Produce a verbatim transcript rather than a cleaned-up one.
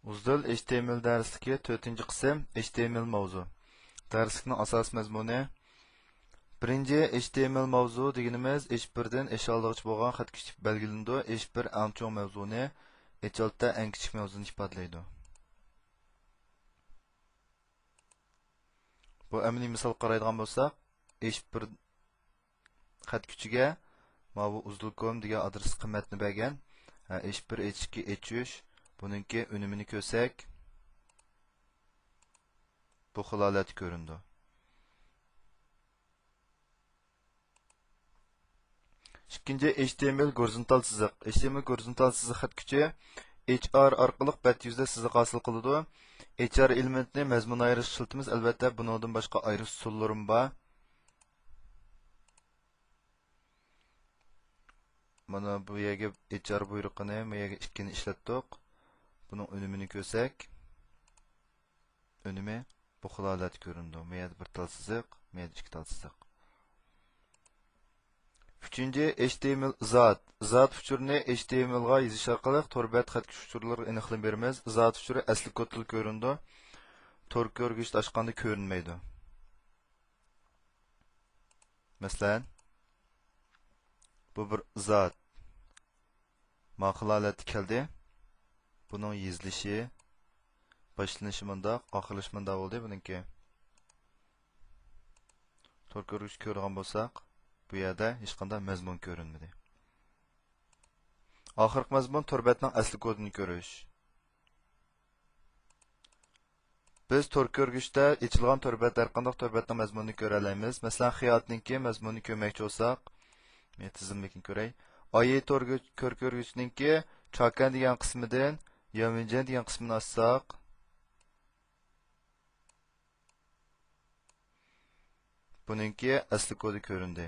ئۇزدىل ئېچ تى ئېم ئېل دەرسلىكى، تۆتىنچى قىسىم، ئېچ تى ئېم ئېل ماۋزۇ. دەرسلىكنىڭ ئاساسىي مەزمۇنى. بىرىنچى، ئېچ تى ئېم ئېل ماۋزۇ دېگىنىمىز ئېچ بىردىن ئېچ ئالتىغىچە بولغان خەت كۈچى بەلگىلىنىدۇ. ئېچ بىر ئەڭ چوڭ مەۋزۇنى، ئېچ ئالتە ئەڭ كىچىك مەۋزۇنى ئىپادىلەيدۇ. بۇ ئەمەلىي مىسالغا قارايدىغان بولساق، ئېچ بىر خەت كۈچىگە ماۋۇ ئۇزدىل كوم دېگەن ئادرېس قىممەتنى بەرگەن. ھە، ئېچ بىر، ئېچ ئىككى، ئېچ ئۈچ، بۇنىڭكى ئۈنۈمىنى كۆرسەك، بۇ خىل ھالەتتە كۆرۈنىدۇ. ئىككىنچى، ئېچ تى ئېم ئېل گورىزونتال سىزىق. ئېچ تى ئېم ئېل گورىزونتال سىزىق خەت كۈچى ئېچ ئار ئارقىلىق بەت يۈزىدە سىزىق ھاسىل قىلىدۇ. ئېچ ئار ئېلېمېنتنى مەزمۇن ئايرىشقا ئىشلىتىمىز. ئەلۋەتتە، بۇنىڭدىن باشقا ئايرىش ئۇسۇللىرىمۇ بار. مانا بۇ يەرگە ئېچ ئار بۇيرۇقىنى، بۇ يەرگە ئىككىنى ئىشلەتتۇق. بۇنىڭ ئۈنۈمىنى كۆرسەك، ئۈنۈمى بۇ خىل ھالەتتە كۆرۈنىدۇ. بۇ يەردە بىر تال سىزىق، بۇ يەردە ئىككى تال سىزىق. ئۈچىنچى، ئېچ تى ئېم ئېل ئىزاھات. ئىزاھات ئۇچۇرىنى ئېچ تى ئېم ئېلغا يېزىش ئارقىلىق تور بەت خەت كۈچ ئۇچۇرلىرىغا ئېنىقلىما بېرىمىز. ئىزاھات ئۇچۇرى ئەسلى كودتىلا كۆرۈنىدۇ. تور كۆرگۈچتە ئاچقاندا كۆرۈنمەيدۇ. مەسىلەن، بۇ بىر ئىزاھات. ماقۇل ھالەتتە كەلدى. بۇنىڭ يېزىلىشى، باشلىنىشى مۇنداق، ئاخىرلىشى مۇنداق بولدى بۇنىڭكى. تور كۆرگۈچ كۆرىدىغان بولساق، بۇ يەردە ھېچقانداق مەزمۇن كۆرۈنمىدى. ئاخىرقى مەزمۇن تور بەتنىڭ ئەسلى كودىنى كۆرۈش. بىز تور كۆرگۈچتە ئېچىلغان تور بەت، ھەرقانداق تور بەتنىڭ مەزمۇنىنى كۆرەلەيمىز. مەسىلەن، خىياتنىڭكى مەزمۇنىنى كۆرمەكچى بولساق، مەن تىزىملىكنى كۆرەي. ئايى تور، تور كۆرگۈچنىڭكى چاكەن دېگەن قىسمىدىن ياۋمىنجەن دېگەن قىسمىنى ئاچساق، بۇنىڭكى ئەسلى كودى كۆرۈندى.